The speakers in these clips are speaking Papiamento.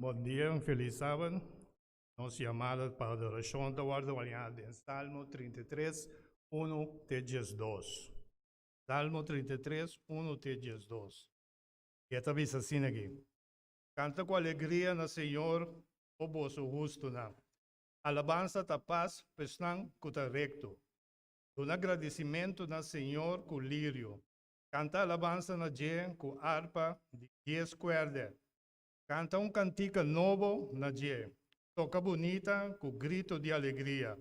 Bon dia, un felis sabat. Nos yamada pa adorashon ta wòrdu hañá den Salmo 33, 1 te 12. Salmo 33, 1 te 12. I e ta bisa asina aki, Kanta ku alegria na Señor, o boso hustunan. Alabansa ta pas pa esnan ku ta rekto. Duna gradisimentu na Señor ku lirio. Kanta alabansa na dje ku arpa di dies kuèrdè. Kanta un kantika nobo na dje. Toka bunita ku grito di alegria.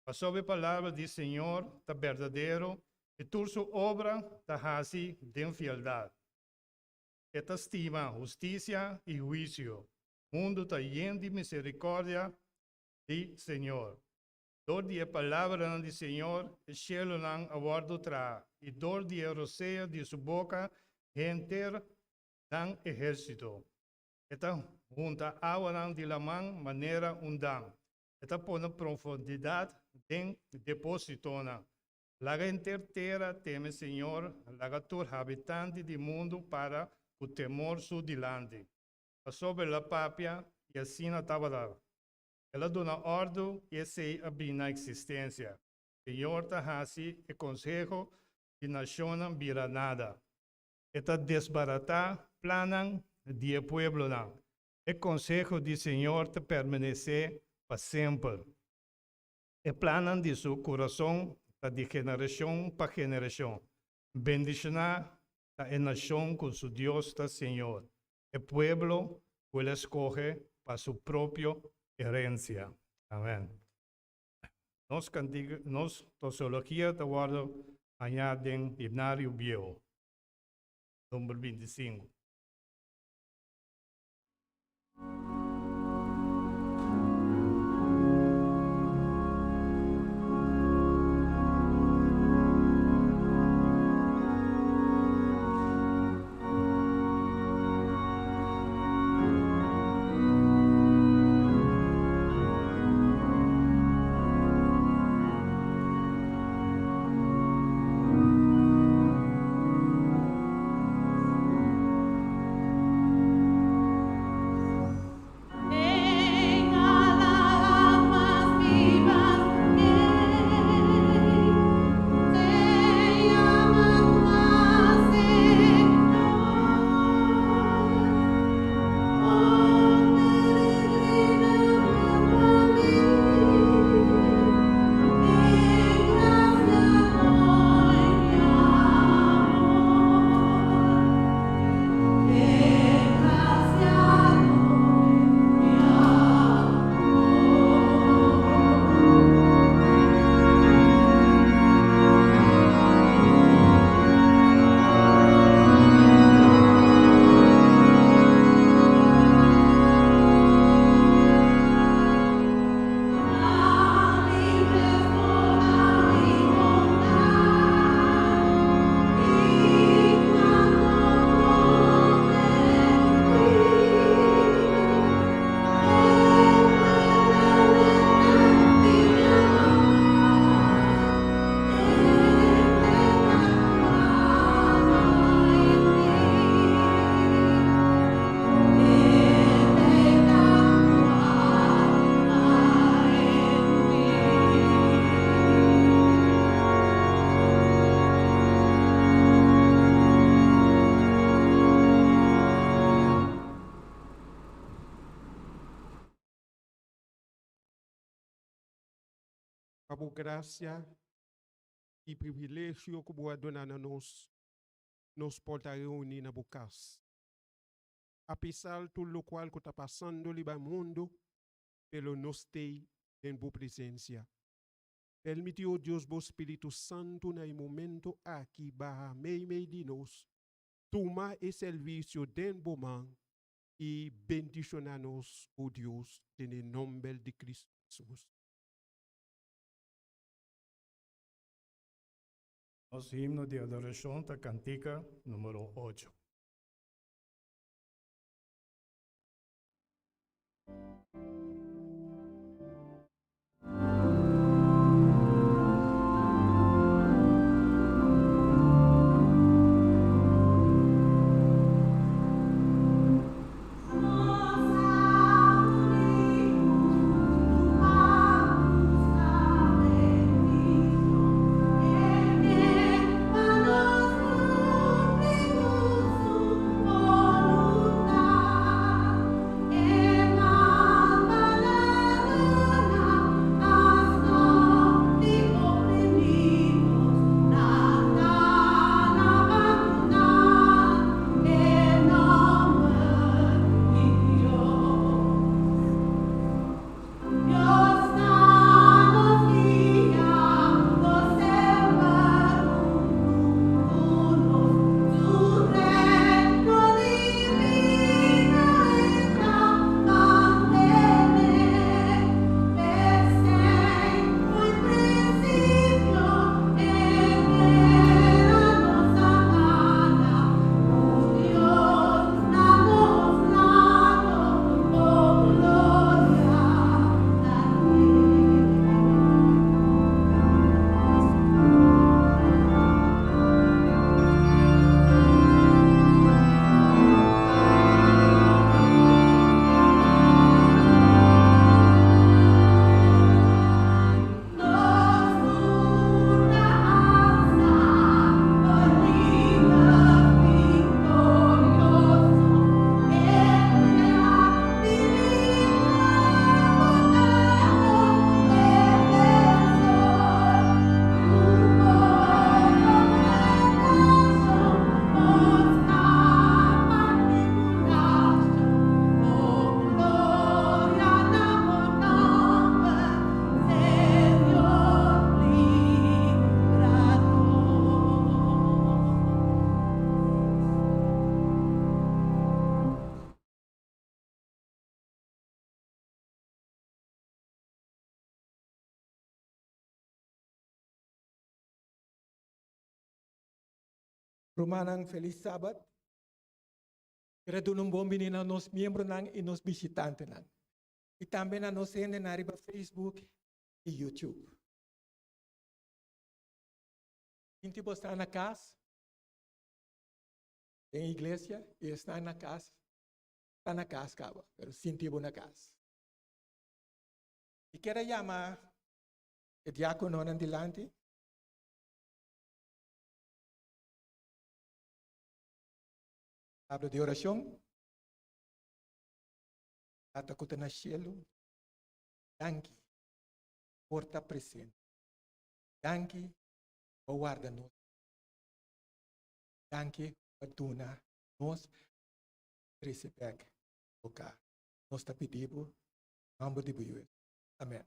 Pasobra e palabra di Señor ta berdadero i tur su obra ta hasi den fieldat. E ta stima hustisia i huisio. Mundu ta yen di miserikòrdia di Señor. Dor di e palabranan di Señor e shelunan a wòrdu traha, i dor di e rosea di su boka henter nan ehérsito. E ta hunta awanan di laman manera un dam. E ta pone profundidat den depósitonan. Laga henter tera teme Señor, laga tur habitante di mundu para ku temor su dilanti. Pasobra el a papia i asina tabata. El a duna òrdu i esei a bin na eksistensia. Señor ta hasi e konseho di nashonnan bira nada. E ta desbaratá plannan di e pueblonan. E konseho di Señor ta permanesé pa semper. E plannan di su kurason ta di generashon pa generashon. Bendishoná ta e nashon ku su Dios ta Señor, e pueblo ku el a skohe pa su propio herensia. Amèn. Nos kantika, nos doxologia ta wòrdu hañá den Himnario Bieu, number 25. Pa bo gracia y privilegio cu bo a duna na nos, nos por ta reuni na bo cas. Apesar tur locual cu ta pasando riba mundo, pero nos t'ey den bo presencia. Permiti, o Dios, bo Spiritu Santu na e momento aki baha meimei di nos, tuma e servicio den bo man y bendiciona nos, o Dios, den e nomber di Cristo Jesus. Nos himno di adoracion ta Cantica numero ocho. Rumannan, felis sabat. Quiere duna un bon bini na nos miembronan y nos bishitantenan. Y tambe na nos hendenan riba Facebook y YouTube. Sinti bo sta na cas, den iglesia, y esnan na cas, ta na cas caba, pero sinti bo na cas. Mi kier a yama e diacononan dilanti. Palabra di oracion. Tata cu ta na cielo, danki por ta presente. Danki pa warda nos. Danki pa duna nos trece bek boca. Nos ta pidi bo, nomber di bo Yu Jesus. Amen.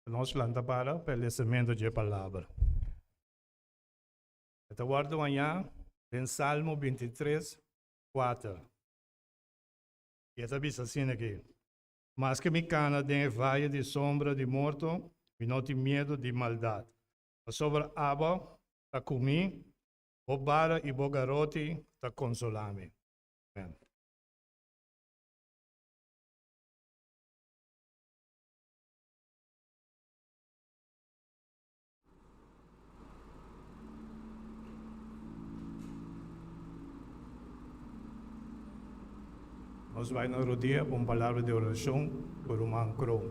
Nos lanta para pa e lesamento dje palabra. E ta wòrdu hañá den Salmo 23, 4. I e ta bisa asina aki, Maske mi kana den e vaye di sombra di morto, mi no tin miedu di maldat, pasobra abo ta ku mi, bo bara i bo garoti ta konsolá mi. Amèn. Nos bai na rodia pa un palabra di orashon ku ruman Kroon.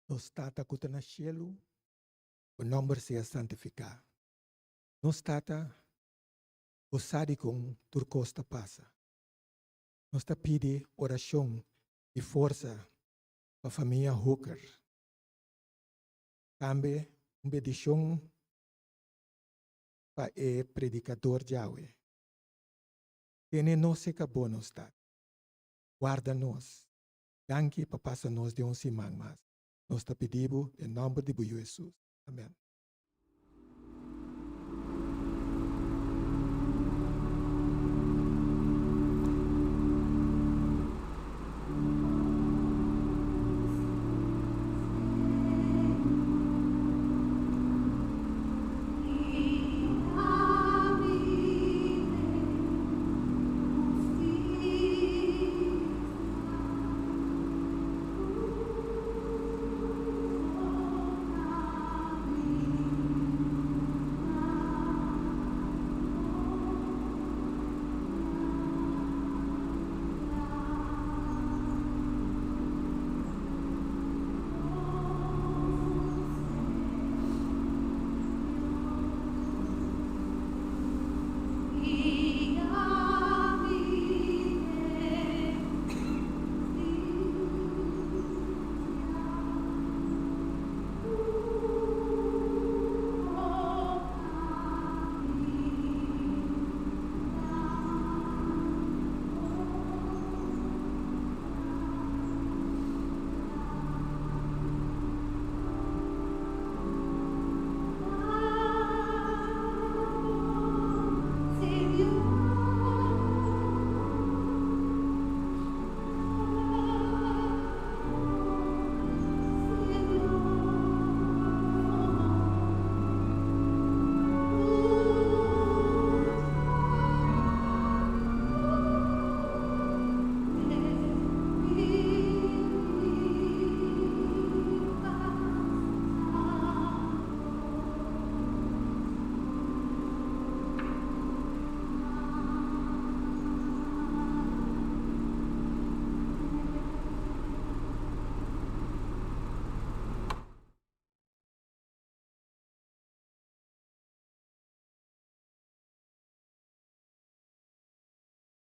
Nos Tata ku ta na shelu, bo nòmber sea santifiká. Nos Tata, bo sa dikon tur kos ta pasa. Nos ta pidi orashon i forsa pa famia Hooker. Tambe un bendishon pa e predikador djawe. Tene nos serka bo, nos Tata. Warda nos. Danki pa pasa nos den un siman mas. Nos ta pidi bo den nòmber di bo Yu Hesus. Amen.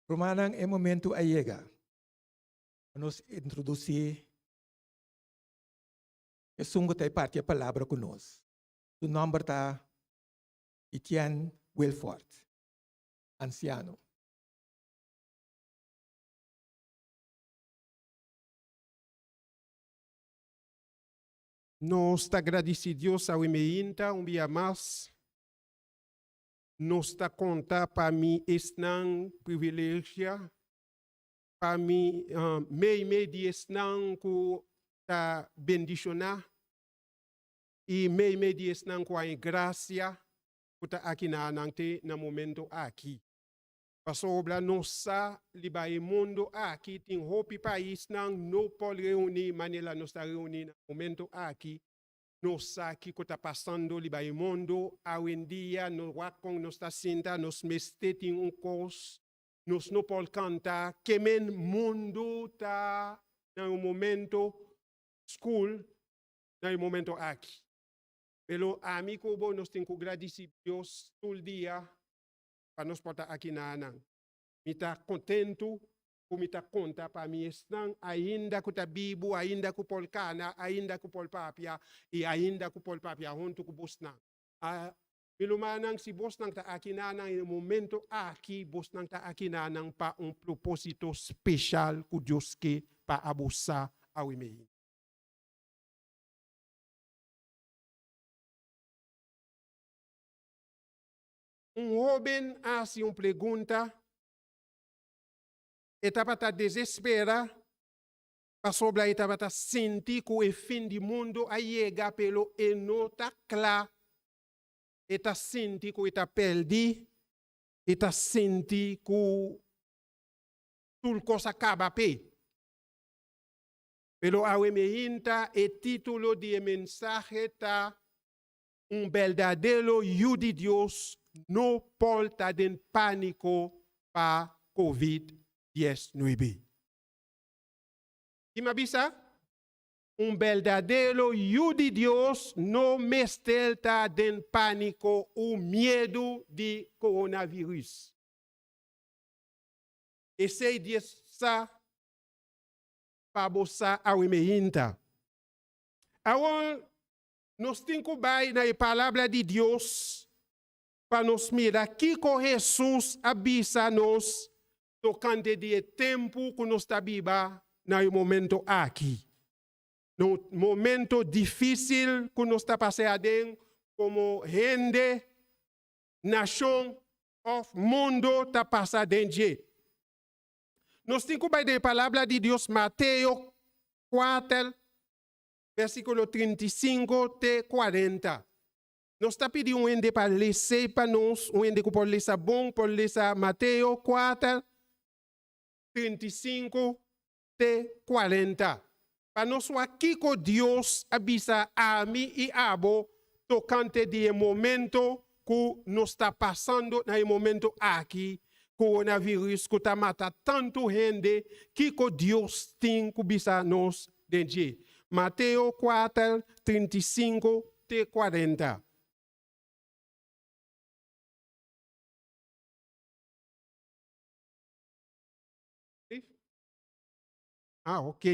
Rumannan, e momento a yega pa nos introdusí esun ku ta e parti e palabra ku nos. Su nòmber ta Etienne Wilford, ansiano. Nos ta gradisí Dios awe meinta un bia mas. Nos ta konta pa mi esnan privilegia, pa mi meimei di esnan ku ta bendishoná i meimei di esnan ku haña grasia ku ta aki na nan te na momento aki. Pasobra nos sa riba e mundo aki tin hopi paisnan no por reuní manera nos ta reuní na momento aki. Nos sa kiko ta pasando riba e mundo awendia, nos wak kon nos ta sinta, nos mester tin un kos, nos no por kanta, ke men mundo ta na un momento skur na e momento aki. Pero ami ku bo nos tin ku gradisí Dios tur dia pa nos por ta aki na nan. Mi ta kontentu ku mi ta konta pa mi esnan ainda ku ta bibu, ainda ku por kana, ainda ku por papia i ainda ku por papia huntu ku bosnan. Mi rumannan, si bosnan ta aki na nan e momento aki, bosnan ta aki na nan pa un propósito speshal ku Dios ke pa abo sa awe mei. Un hóben a hasi un pregunta, e tabata desespera pasobra e tabata sinti ku e fin di mundu a yega pero e no ta kla. E ta sinti ku e ta pèrdí, e ta sinti ku tur kos a kaba p'e. Pero awe meinta e título di e mensahe ta Un berdadero yu di Dios no por ta den pániko pa Covid 19. Ki mi a bisa? Un berdadero yu di Dios no mester ta den pániko u miedu di coronavirus. Esei Dios sa pa bo sa awe meinta. Awor Nos tin ku bai na e Palabra di Dios pa nos mira kiko Hesus a bisa nos tokante di e tempu ku nos ta biba na e momento aki. Na un momento difísil ku nos ta pasa aden komo hende, nashon òf mundu ta pasa den dje. Nos tin ku bai den e Palabra di Dios Mateo kuater versíkulo 35 te 40. Nos ta pidi un hende pa les'é pa nos, un hende ku por lesa bon por lesa Mateo 4, 35 te 40. Pa nos wak kiko Dios a bisa ami i abo tokante di e momento ku nos ta pasando na e momento aki, coronavirus ku ta mata tantu hende, kiko Dios tin ku bisa nos den dje. Mateo 4, 35 te 40. Ah, ok.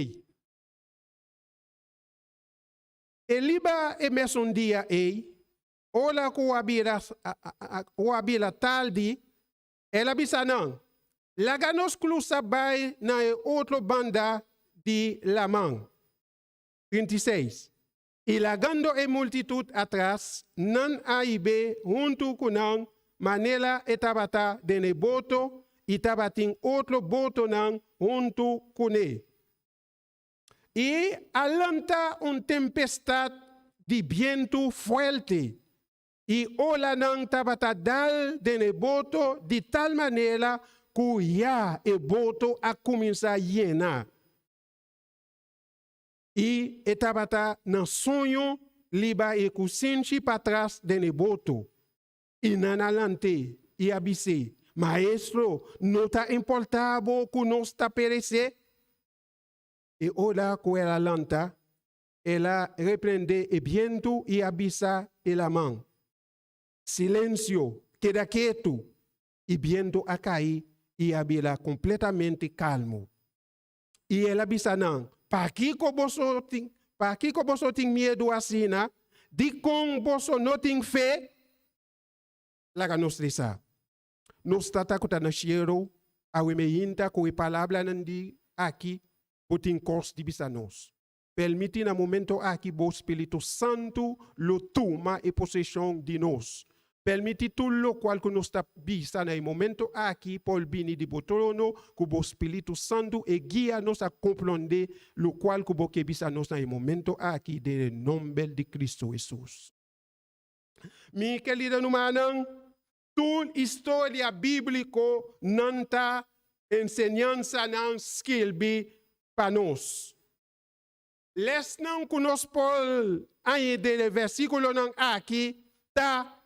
E liba e mesun dia ei, ora ku a bira ku a bira tardi, el a bisa nan, Laga nos krusa bai na e otro banda di laman. 36, I lagando e multitut atras, nan a hib'é huntu ku nan manera e tabata den e boto, i tabatin otro botonan huntu kuné. I a lanta un tempestat di bientu fuerte, i olanan tabata dal den e boto di tal manera ku ya e boto a kuminsá yena. I e tabata na soño liba e kusinchi patras den e boto. I nan a lant'é i a bis'é, Maestro, no ta importá bo ku nos ta peresé? E ora ku el a lanta, el a reprendé e bientu i a bisa e laman, Silensio, keda ketu! I bientu a kai I a bira kompletamente kalmu. I el a bisa nan, Pakiko boso tin, pakiko boso tin miedu asina? Dikon boso no tin fe? Laga nos resa. Nos Tata ku ta na shelu, awe meinta ku e palabranan di aki bo tin kos di bisa nos. Permití na momento aki bo Spiritu Santu lo tuma e poseshon di nos. Permití tur lokual ku nos ta bisa na e momento aki por bini di bo trono ku bo Spiritu Santu e guia nos a komprondé lokual ku bo ke bisa nos na e momento aki den e nomber di Kristu Hesus. Mi kerido rumannan, tur historia bíbliko nan ta enseñansanan skirbi pa nos. Lèsnan ku nos por haña den e versíkulonan aki ta,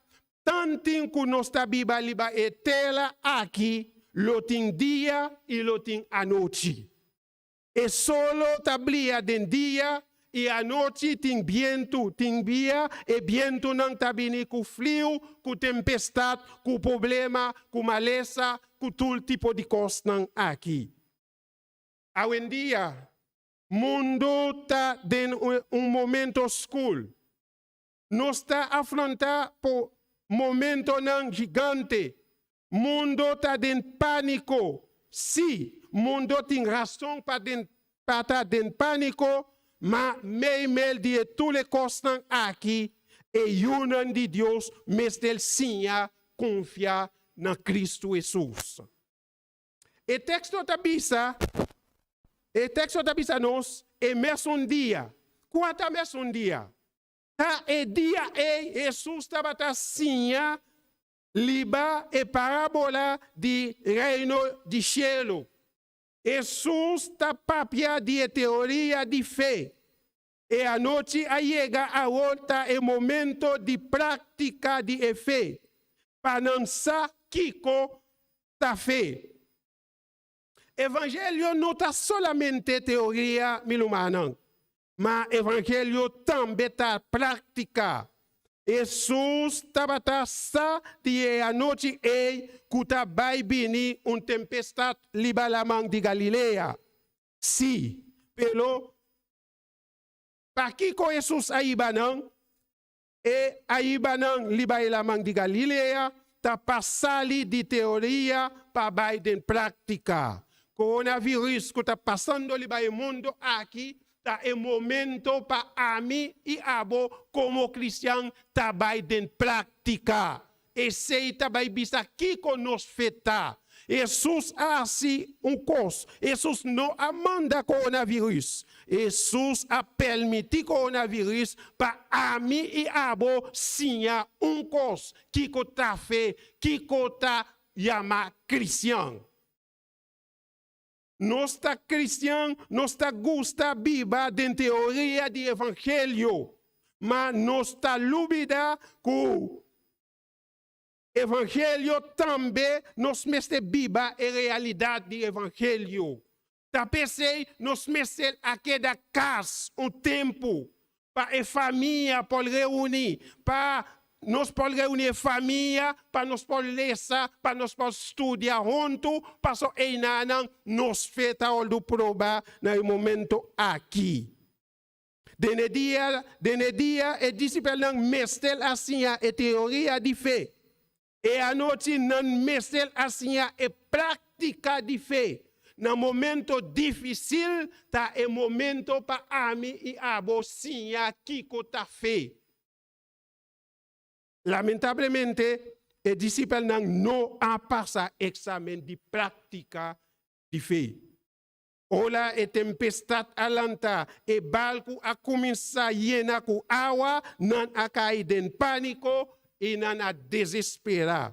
Tanten ku nos ta biba riba e tera aki, lo tin dia i lo tin anochi. E solo ta bria den dia i anochi tin bientu, tin bia e bientunan ta bini ku friu, ku tempestat, ku problema, ku malesa, ku tur tipo di kosnan aki. Awendia, Mundu ta den un momento skur. Nos ta afrontá por momentonan gigante. Mundo ta den pániko. Sí, mundo tin rason pa den pa ta den pániko, ma meimei di e tur e kosnan aki, e yunan di Dios mester siña konfia na Kristu Hesus. E teksto ta bisa, e teksto ta bisa nos, e mesun dia. Kua ta mesun dia? Ta e dia ei Hesus tabata siña riba e parábola di Reino di shelu. Hesus ta papia di e teoria di fe. E anochi a yega awor ta e momento di práktika di e fe, pa nan sa kiko ta fe. Evangelio no ta solamente teoria, mi rumannan, ma evangelio tambe ta práktika. Hesus tabata sa di e anochi ei ku ta bai bini un tempestat riba laman di Galilea. Sí, pero Pakiko Hesus a hiba nan? E a hiba nan riba e laman di Galilea ta pa sali di teoria pa bai den práktika. Coronavirus ku ta pasando riba e mundu aki ta e momento pa ami i abo komo kristian ta bai den práktika. Esei ta bai bisa kiko nos fe ta. Hesus a hasi un kos. Hesus no a manda coronavirus. Hesus a permití coronavirus pa ami i abo siña un kos, kiko ta fe, kiko ta yama kristian. Nos ta kristian, nos ta gusta biba den teoria di evangelio, ma nos ta lubida ku evangelio tambe nos mester biba e realidat di evangelio. Ta p'esei nos mester a keda kas un tempu pa e famia por reuní, pa nos por reuní e famia, pa nos por lesa, pa nos por studia huntu, paso einanan nos fe ta wòrdu probá na e momento aki. Den e dia, den e dia e disipelnan mester a siña e teoria di fe. E anochi nan mester a siña e práktika di fe. Na momento difísil ta e momento pa ami i abo siña kiko ta fe. Lamentablemente, e disipelnan no a pasa eksamen di práktika di fe. Ora e tempestat a lanta, e barku a kuminsá yena ku awa, nan a kai den pániko i nan a desesperá.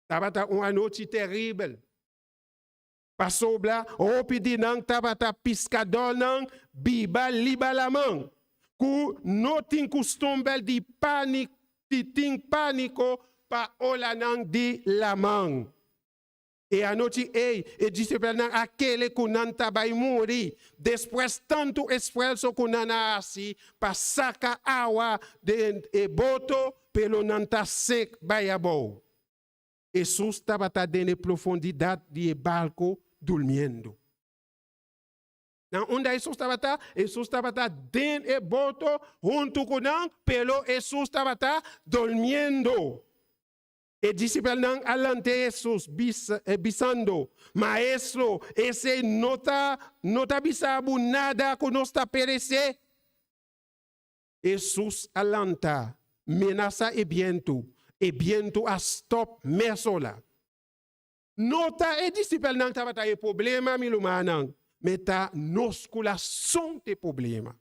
Tabata un anochi teribel, pasobra hopi di nan tabata piskadónan biba riba laman, ku no tin kustumber di di tin pániko pa olanan di laman. E anochi ei, e disipelnan a kere ku nan ta bai muri. Despues tantu esfuerso ku nan a hasi pa saka awa den e boto, pero nan ta sek bai abou. Hesus tabata den e profundidat di e barko durmiendo. Na unda Hesus tabata? Hesus tabata den e boto huntu ku nan, pero Hesus tabata durmiendo. E disipelnan a lanta Hesus, bisando, Maestro, esei no ta no ta bisa bo nada ku nos ta peresé? Hesus a lanta, menasá e bientu, e bientu a stòp mesola. No ta e disipelnan tabata e problema, mi rumannan, me ta nos kurason ta e problema.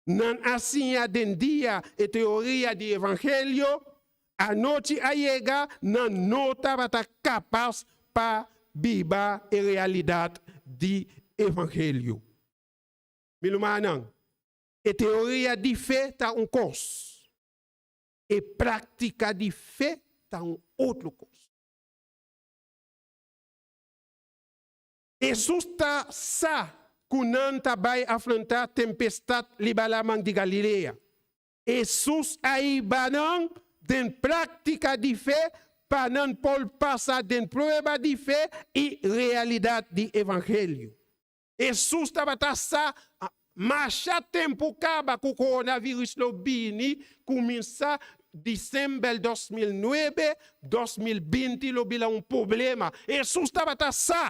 Nan a siña den dia e teoria di evangelio, anochi a yega nan no tabata kapas pa biba e realidat di evangelio. Mi rumannan, e teoria di fe ta un kos, e práktika di fe ta un otro kos. Hesus ta sa ku nan ta bai afrontá tempestat riba Laman di Galilea. Hesus a hiba nan den práktika di fe pa nan por pasa den prueba di fe i realidat di evangelio. Hesus tabata sa masha tempu kaba ku coronavirus lo bini kuminsá december 2009, 2020 lo bira un problema. Hesus tabata sa.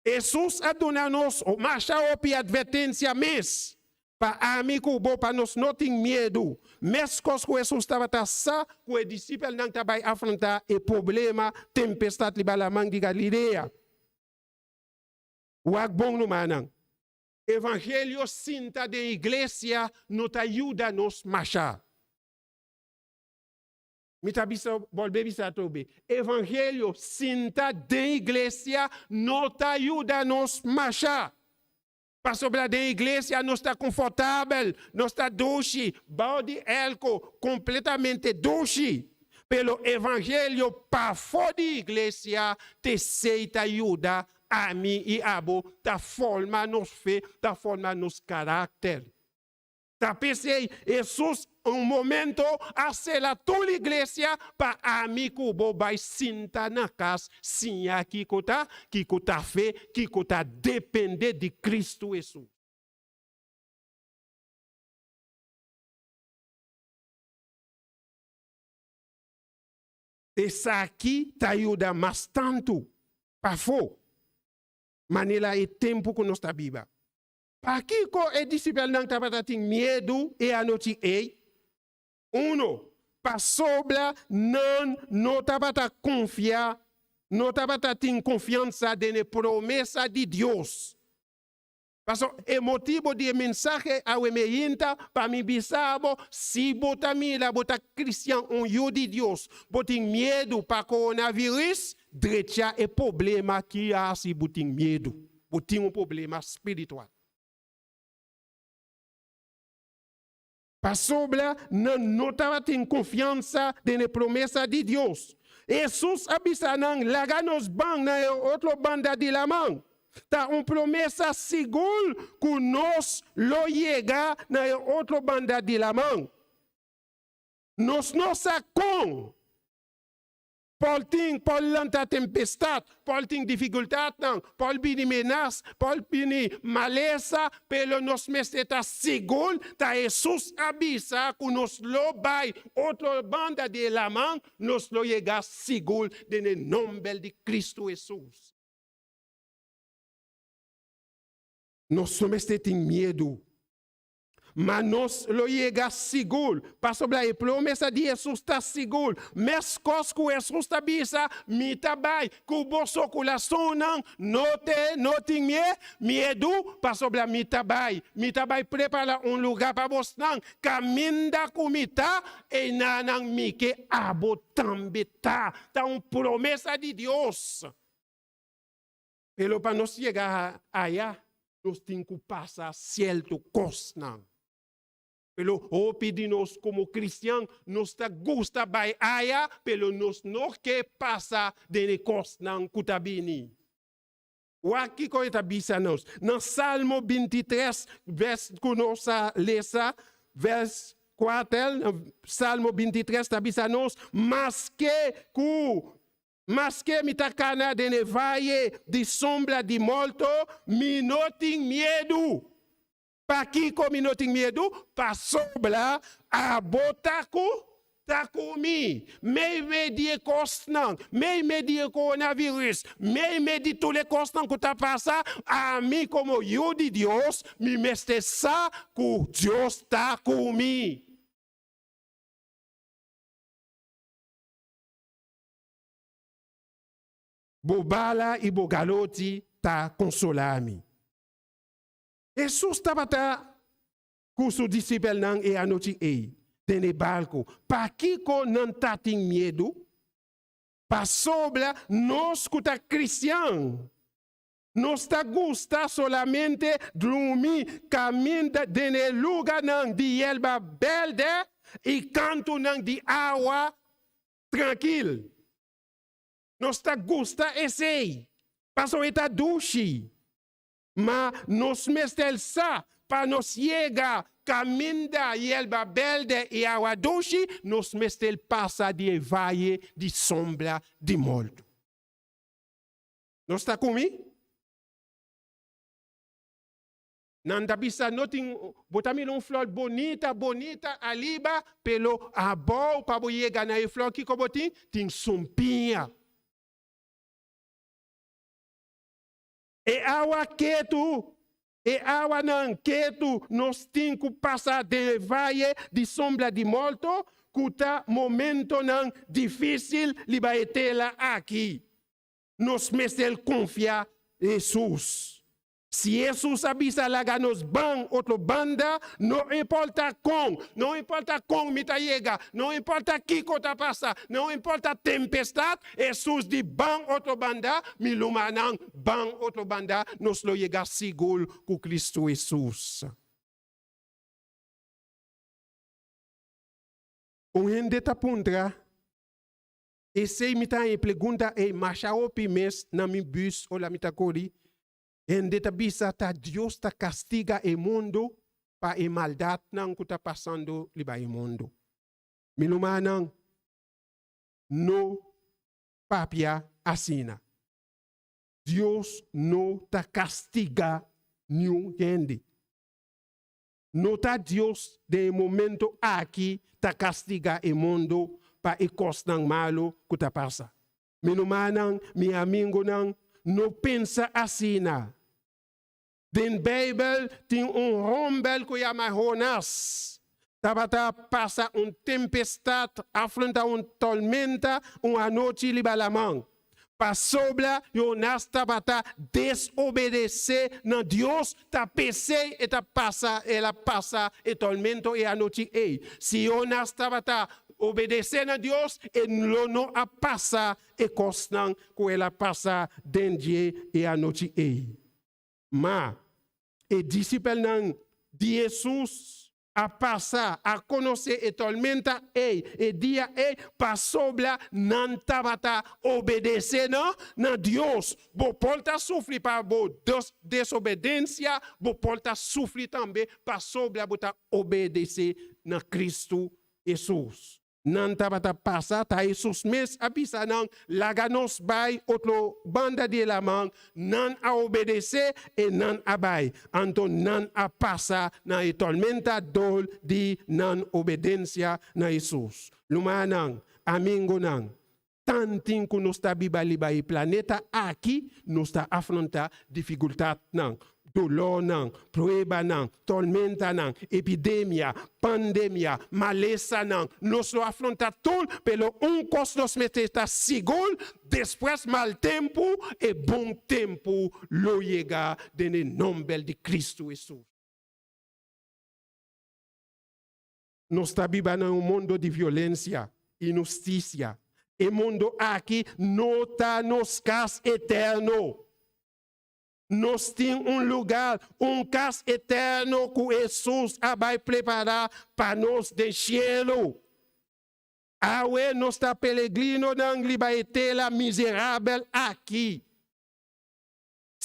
Hesus a duna nos masha hopi advertensia mes pa ami ku bo pa nos no tin miedu. Meskos ku Hesus tabata sa ku e disipelnan ta bai afrontá e problema tempestat riba laman di Galilea. Wak bon rumannan, evangelio sinta den iglesia no ta yuda nos masha. Mi ta bisa, bolbe bisa atrobe, evangelio sinta den iglesia no ta yuda nos masha. Pasobra den iglesia nos ta konfortabel, nos ta dushi, bou di elko, kompletamente dushi. Pero evangelio pafó di iglesia t'esei ta yuda ami i abo ta forma nos fe, ta forma nos karakter. Ta p'esei Hesus un momento a sela tur iglesia pa ami ku bo bai sinta na kas siña kiko ta, kiko ta fe, kiko ta depende di Kristu Hesus. Esaki ta yuda mas tantu pafó manera e tempu ku nos ta biba. Pakiko e disipelnan tabata tin miedu e anochi ei? Uno, pasobra nan no tabata konfia, no tabata tin konfiansa den e promesa di Dios. Pasobra e motibu di e mensahe awe meinta pa mi bisa bo, si bo ta mira bo ta kristian, un yu di Dios, bo tin miedu pa koronavirus, drecha e problema ki a hasi bo tin miedu. Bo tin un problema spiritual. Pasobra nan no tabatin konfiansa den e promesa di Dios. Hesus a bisa nan, Laga nos ban na e otro banda di laman. Ta un promesa sigur ku nos lo yega na e otro banda di laman. Nos no sa kon. Por tin, por lanta tempestat, por tin difikultatnan, por bini menas, por bini malesa, pero nos mester ta sigur ta Hesus a bisa ku nos lo bai otro banda di e laman, nos lo yega sigur den e nomber di Kristu Hesus. Nos no mester tin miedu. Ma nos lo yega sigur, pasobra e promesa di Hesus ta sigur. Meskos ku Hesus ta bisa, Mi ta bai ku boso kurasonnan, no te no tin mie miedu, pasobra mi ta bai. Mi ta bai prepará un lugá pa bosnan. Kaminda ku mi ta, einanan mi ke abo tambe ta. Ta un promesa di Dios. Pero pa nos yega aya, nos tin ku pasa sierto kosnan. Pero hopi di nos komo kristian, nos ta gusta bai aya, pero nos no ke pasa den e kosnan ku ta bini. Wak kiko e ta bisa nos na Salmo 23, vèrs ku nos a lesa, vèrs. kuater, Salmo 23 ta bisa nos, maske ku maske mi ta kana den e vaye di sombra di morto, mi no tin miedu. Pakiko mi no tin miedu? Pasobra abo ta ku ta ku mi. Meimei di e kosnan, meimei di e coronavirus, meimei di tur e kosnan ku ta pasa, ami komo yu di Dios, mi mester sa ku Dios ta ku mi. Bo bala i bo galoti ta konsolá mi. Hesus tabata ku su disipelnan e anochi ei den e barku. Pakiko nan tatin miedu? Pasobra nos ku ta kristian, nos ta gusta solamente drumi kaminda den e luganan di yerba bèrdè i kantunan di awa trankil. Nos ta gusta esei, pasobra e ta dushi. Ma nos mester sa pa nos yega kaminda yerba bèrdè i awa dushi, nos mester pasa di e vaye di sombra di morto. Nos ta ku mi? Nan ta bisa no tin, bo ta mira un flor bonita, bonita ariba, pero abou pa bo yega na e flor kiko bo tin? Tin sumpiña. E awa ketu, e awanan ketu nos tin ku pasa den e vaye di sombra di morto, ku ta momentonan difísil riba e tera aki. Nos mester konfia Hesus. Si Hesus a bisa laga nos ban otro banda, no importa kon, no importa kon mi ta yega, no importa kiko ta pasa, no importa tempestat, Hesus di ban otro banda, mi lumanan ban otro banda, nos lo yega sigur ku Kristu Hesus. Un hende ta puntra, esei mi ta haña e pregunta ei masha hopi mes na mi bus ora mi ta kori, hende ta bisa ta Dios ta kastiga e mundu pa e maldatnan ku ta pasando riba e mundu. Mi lumanan, no papia asina. Dios no ta kastigá niun hende. No ta Dios den e momento aki ta kastigá e mundu pa e kosnan malu ku ta pasa. Mi rumannan, mi amigonan, no pensa asina. Den Beibel tin un hòmber ku yama Jonas. Tabata pasa un tempestat, afronta un tormenta un anochi riba laman. Pasobra Jonas tabata desobedesé na Dios, ta p'esei e ta pasa el a pasa e tormento e anochi ei. Si Jonas tabata obedesé na Dios, e lo no a pasa e kosnan ku el a pasa den dje e anochi ei. Ma, e disipelnan di Hesus a pasa, a konosé e tormenta ei, e dia ei, pasobra nan tabata obedesé na na Dios. Bo por ta sufri pa bo desobedensia, bo por ta sufri tambe pasobra bo ta obedesé na Kristu Hesus. Nan tabata pasa, ta Hesus mes a bisa nan, Laga nos bai otro banda di e laman. Nan a obedesé i nan a bai. Anto nan a pasa na e tormenta dor di nan obedensia na Hesus. Rumannan, amigonan, tantin ku nos ta biba riba e planeta aki, nos ta afrontá difikultatnan, dolónan, pruebanan, tormentanan, epidemia, pandemia, malesanan. Nos lo afrontá tur, pero un kos nos mester ta sigur, despues mal tempu, e bon tempu lo yega den e nòmber di Kristu Hesus. Nos ta biba na un mundo di violensia, inhustisia. E mundo aki no ta nos kas eterno. Nos tin un lugar, un kas eterno ku Hesus a bai prepará pa nos den shelu. Awe nos ta pelegrinonan riba e tera miserabel aki.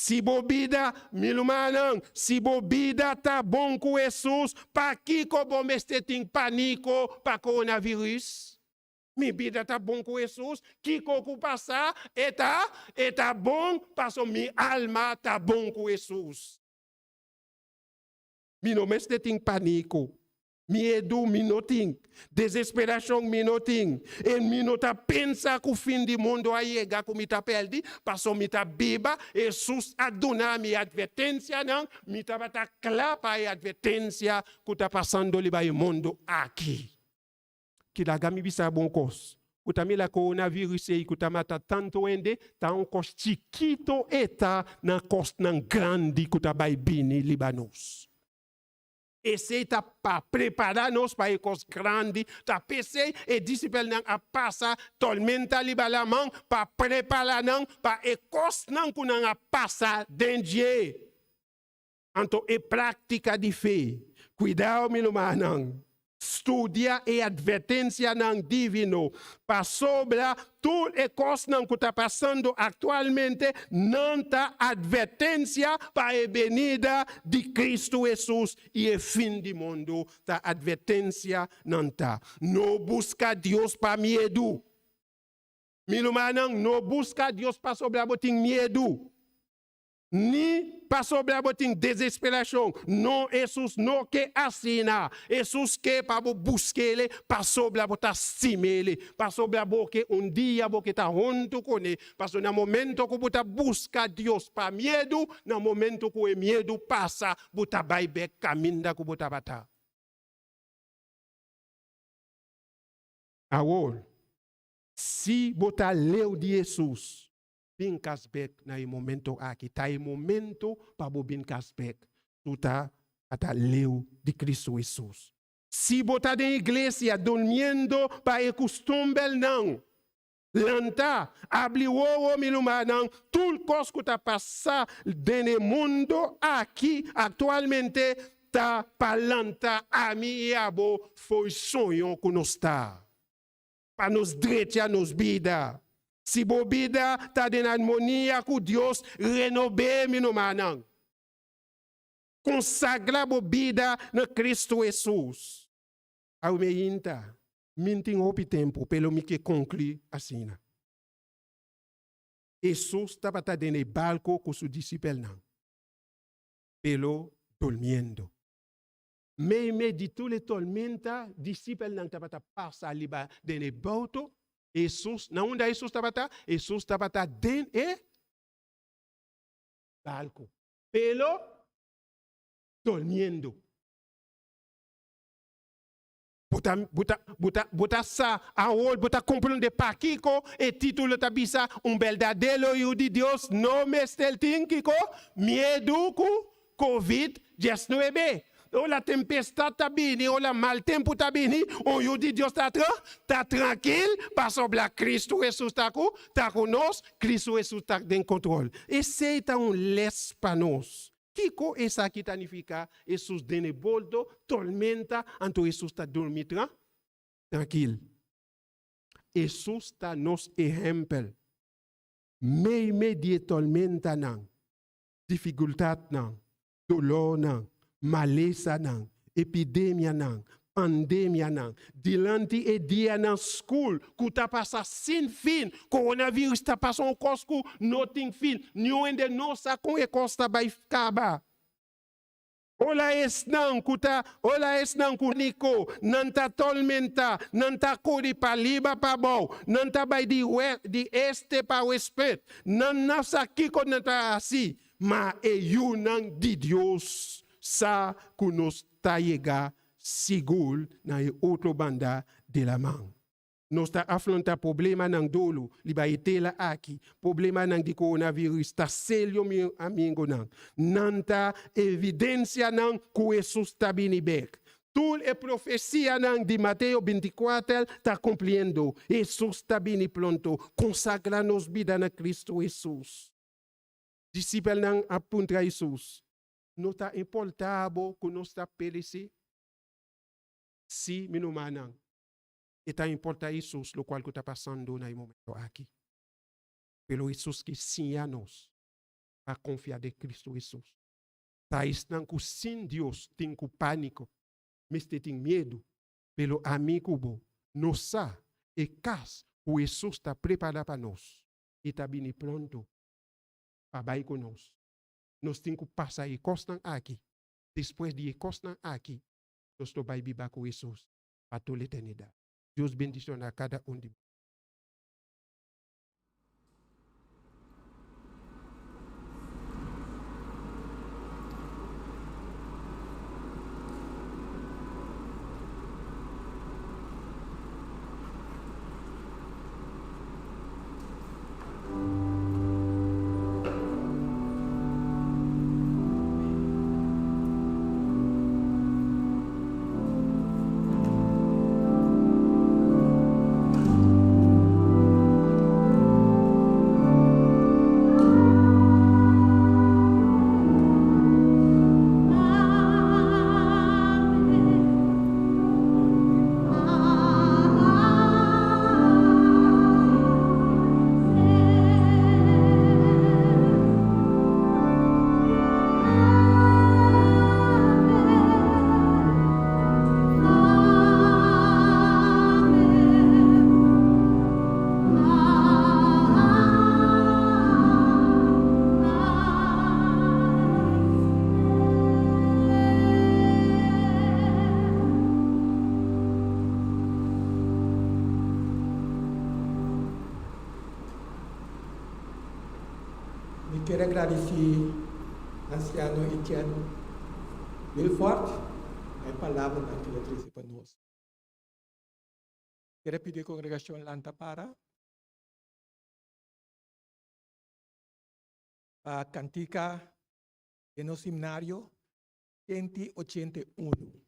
Si bo bida, mi rumannan, si bo bida ta bon ku Hesus, pakiko bo mester tin paniko pa coronavirus? Mi bida ta bon ku Hesus, kiko ku pasa, e ta, e ta bon, paso mi alma ta bon ku Hesus. Mi no mester tin paniko. Miedu mi no tin, desesperashon mi no tin, e mi no ta pensa ku fin di mundu a yega ku mi ta pèldi, paso mi ta biba, Hesus a duna mi atvertensianan, mi tabata kla pa e atvertensia ku ta pasando riba e mundu aki. Ki laga mi bisa bo un kos, ku ta mira coronavirus ei ku ta mata tantu hende, ta un kos chikito e ta na kosnan grandi ku ta bai bini riba nos. Esei ta pa prepará nos pa e kos grandi. Ta p'esei e disipelnan a pasa tormenta riba laman pa prepará nan pa e kosnan ku nan a pasa den dje. Anto e práktika di fe. Kuidao, mi rumannan. Studia e advertensianan divino, pasobra tur e kosnan ku ta pasando aktualmente nan ta advertensia pa e benida di Kristu Hesus i e fin di mundu ta advertensia nan ta. No buska Dios pa miedu. Mi rumannan, no buska Dios pasobra bo tin miedu. Ni pasobra bo tin desesperashon. No, Hesus no ke asina. Hesus ke pa bo busk'Ele pasobra bo ta stim'Ele, pasobra bo ke un dia bo ke ta huntu kuné. Pasobra na momento ku bo ta buska Dios pa miedu, na momento ku e miedu pasa, bo ta bai bèk kaminda ku bo tabata. Awor, si bo ta leu di Hesus, Bin kas bek na e momento aki. Ta e momento pa bo bin kas bek. Tu ta ata leu di Cristo Hesus. Si bo ta den iglesia durmiendo pa e kustumbelnan, lanta, abri wowo mi rumannan, tur kos ku ta pasa den e mundo aki aktualmente ta pa lanta ami i abo fo'i soño ku nos ta. Pa nos drecha nos bida. Si bo bida ta den armonia ku Dios, renob'é, mi rumannan. Konsagrá bo bida na Kristu Hesus. Awe mi hinta, mi n'tin hopi tempu, pero mi ke konkluí asina. Hesus tabata den e barko ku su disipelnan, pero durmiendo. Meimei di tur e tormenta, disipelnan tabata pasa riba den e bouto. Hesus, na unda Hesus tabata? Hesus tabata den e barku, pero durmiendo. Bo ta, bo ta, bo ta, bo ta sa awor, bo ta komprondé pakiko e título ta bisa, Un berdadero yu di Dios no mester tin kiko? Miedu ku Covid 19. Ora tempestad ta bini, ora mal tempu ta bini, un yu di Dios ta tra, ta trankil, pasobra Cristo Jesus ta ku, ta ku nos, Cristo Jesus ta den control. Esei ta un les pa nos. Kiko esaki ta nifiká? Jesus den e boldo, tormenta, anto Jesus ta durmi tra, trankil. Jesus ta nos ehèmpel. Meimei di e tormentanan, difikultatnan, dolónan, malesanan, epidemianan, pandemianan, dilanti e dianan skur ku ta pasa sin fin, coronavirus ta pasa un kos ku no tin fin, niun hende no sa kon e kos ta bai kaba. Ora esnan ku ta, ora esnan ku niko, nan ta tormentá, nan ta kore pa riba pa abou, nan ta bai di wes, di este pa wespet, nan no sa kiko nan ta hasi, ma e yunan di Dios sa ku nos ta yega sigur na e otro banda di laman. Nos ta afronta problemanan dolo riba e tela aki. Problemanan di coronavirus ta serio mi amigonan. Nan ta evidencianan cu Hesus ta bini bek. Tur e profecianan di Mateo 24 ta cumpliendo. Hesus ta bini pronto. Consagra nos bida na Cristo Hesus. Discipelnan a puntra Hesus, No ta importa bo cu nos ta perece? Si, mi rumannan. E ta importa Hesus locual cu ta pasando na e momento aki. Pero Hesus ke siña nos. Pa konfia den Kristu Hesus. Ta esnan ku sin Dios tin ku pániko, mester tin miedu, pero ami ku bo nos sa e kas ku Hesus ta prepará pa nos i ta bini pronto pa bai ku nos. Nos tin ku pasa e kosnan aki, despues di e kosnan aki nos lo bai biba ku Hesus pa tur eternidat. Dios bendishoná kada un di bo. Mi kier a gradisí Ansiano Etienne Wilford pa e palabranan ku el a trese pa nos. Kier a pidi e kongregashon lanta para pa kantika den nos himnario 181.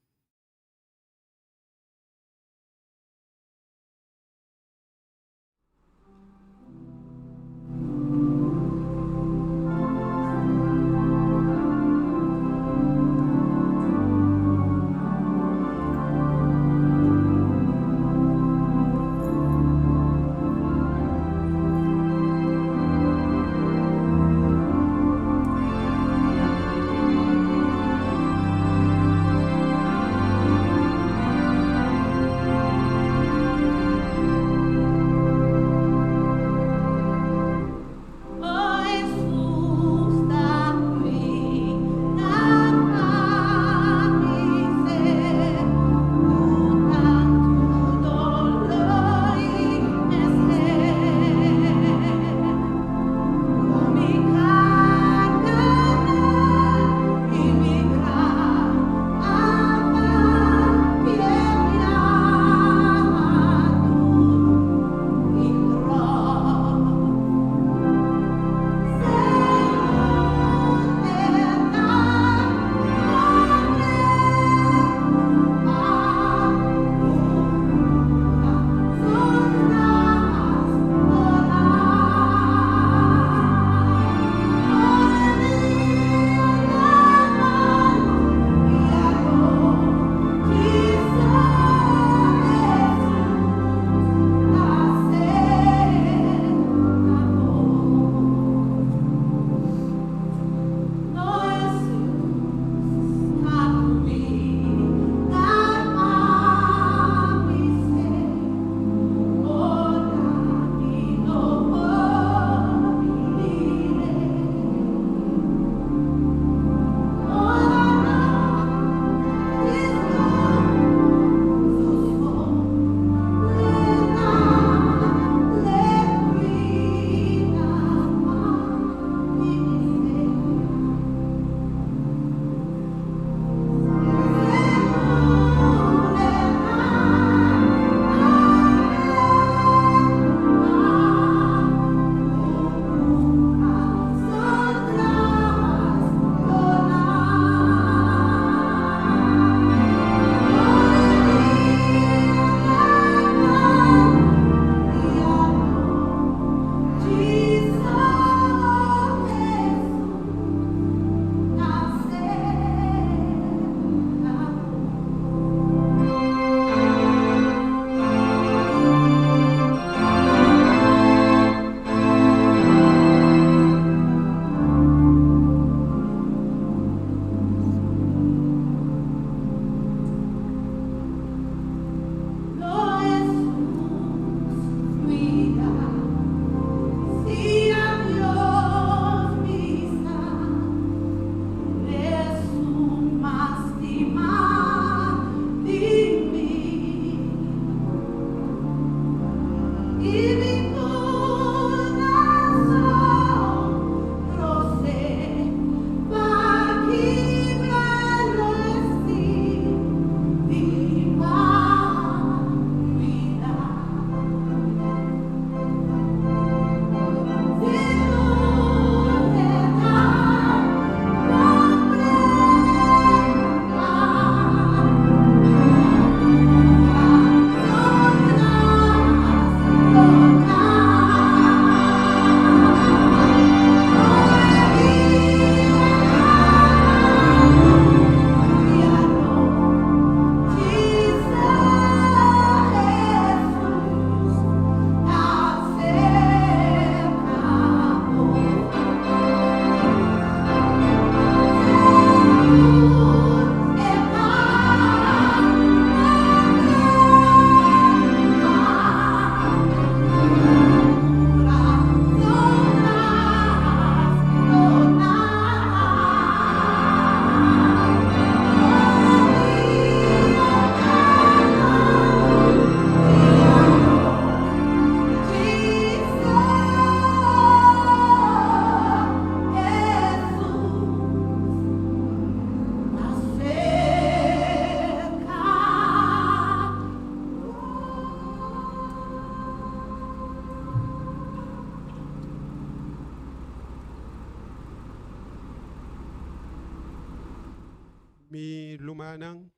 Mi rumannan,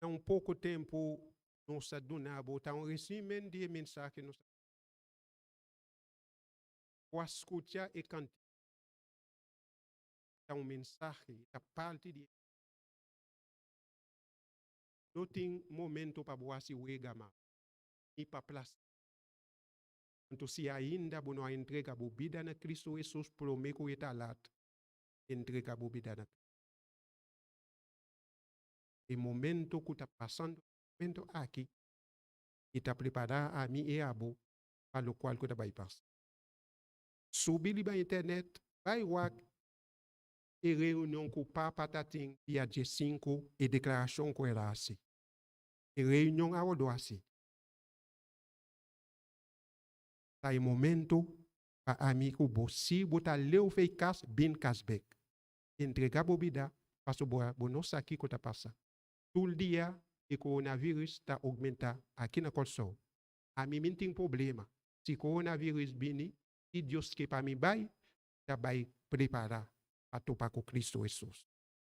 na un poko tempu nos a duna bo ta un resumen di e mensahe nos a skucha. E kantika ta un mensahe, ta parti di. No tin momento pa bo hasi wega mas, ni pa plasa. Anto si ainda bo no a entregá bo bida na Kristu Hesus promé ku e ta lat, entregá bo bida na Kristu. E momento ku ta pasando, momento aki, e ta prepará ami i abo pa lokual ku ta bai pasa. Subi riba internet, bai wak e reunion ku Papa tatin dia 5 e deklarashon ku el a hasi. E reunion a wòrdu hasi. Ta e momento pa ami ku bo, si bo ta leu for di kas, bin kas bèk. Entregá bo bida, paso bo, bo no sa kiko ta pasa. Tur dia e coronavirus ta oumentá aki na Kòrsou. Ami mi n' tin problema. Si coronavirus bini, si Dios ke pa mi bai, ta bai prepará pa topa ku Kristu Hesus.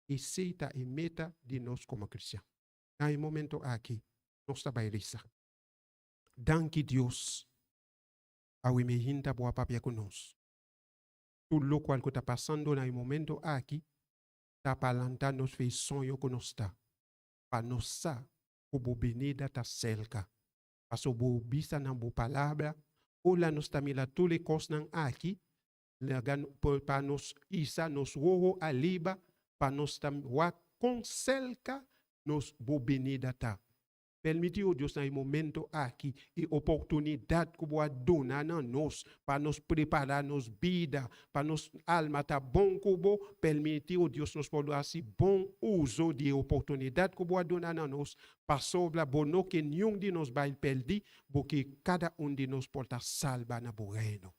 Esei ta e meta di nos komo kristian. Na e momento aki, nos ta bai resa. Danki Dios, awe mainta bo a papia ku nos. Tur lokual ku ta pasando na e momento aki, ta pa lanta nos for di soño ku nos ta. Pa nos sa ku bo benida ta serka. Paso bo bisa na bo palabra, ora nos ta mira tur e kosnan aki, pa nos isa nos wowo ariba, pa nos ta wak kon serka nos bo benida ta. Permití, oh Dios, na e momento aki, e oportunidat ku bo a duna na nos, pa nos prepará nos bida, pa nos alma ta bon ku bo, permití, oh Dios, nos por hasi bon uso di e oportunidat ku bo a duna na nos, pasobra bo no ke ningun di nos bai pèrdí, bo ke kada un di nos por ta salba na bo reino.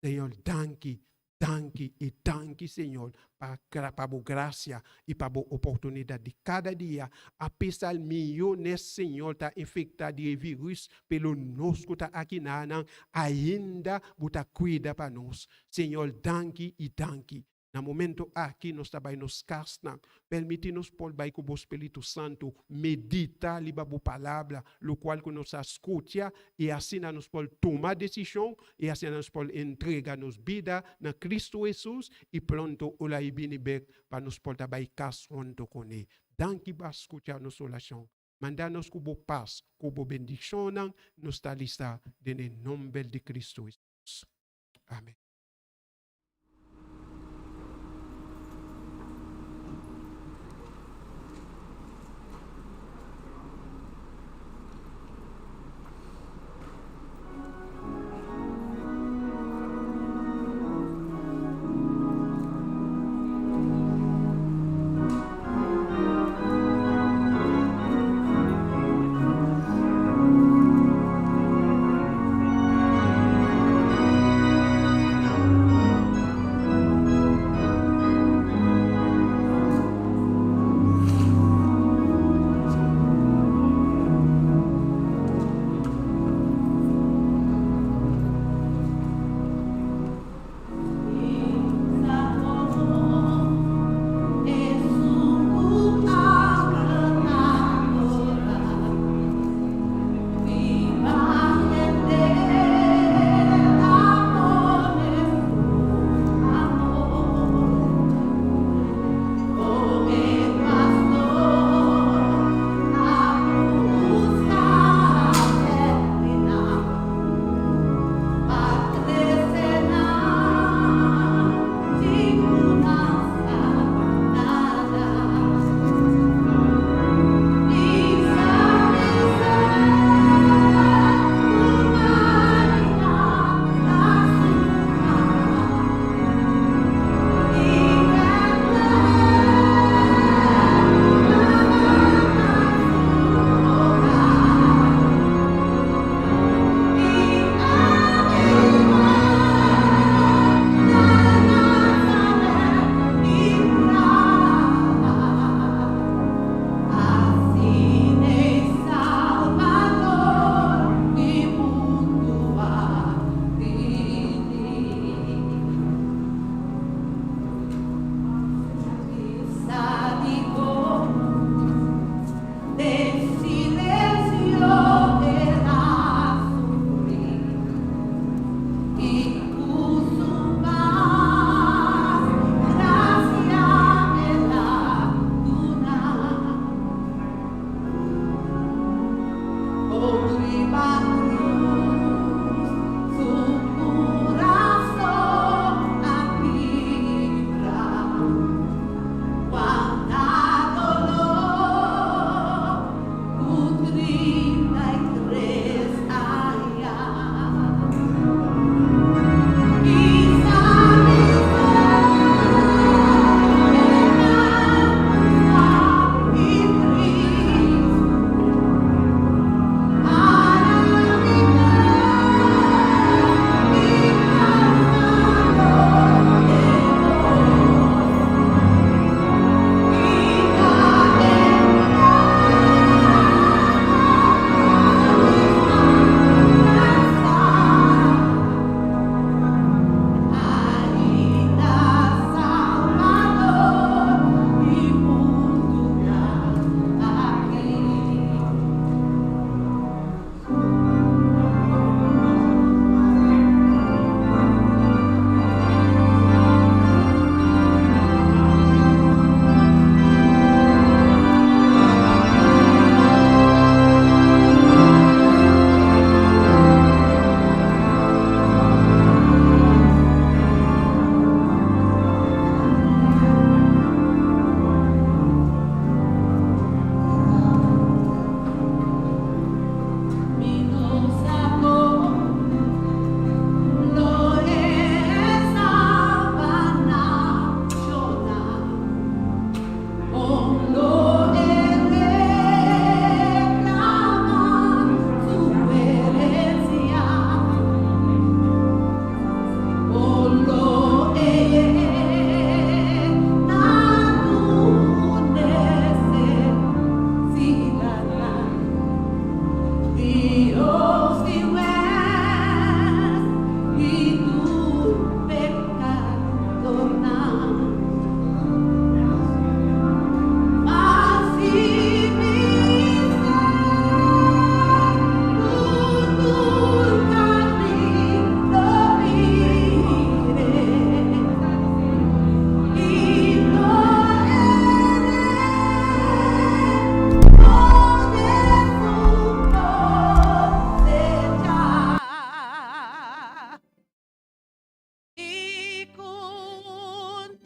Señor, danki, danki i danki, Señor, pa bo grasia i pa bo oportunidat di kada dia. Apesar miónes, Señor, ta infektá di vírùs, pero nos ku ta aki nan, ainda bo ta kuida pa nos. Señor, danki i danki. Na momento aki nos ta bai nos kasnan, permití nos por bai ku bo Spiritu Santu, meditá riba bo palabra, lokual ku nos a skucha, i asina nos por tuma desishon, i asina nos por entregá nos bida na Kristu Hesus, i pronto ora e bini bèk pa nos por ta bai kas huntu kuné. Danki pa skucha nos orashon. Manda nos ku bo pas, ku bo bendishonnan, nos ta resa den nòmber di Kristu Hesus. Amèn.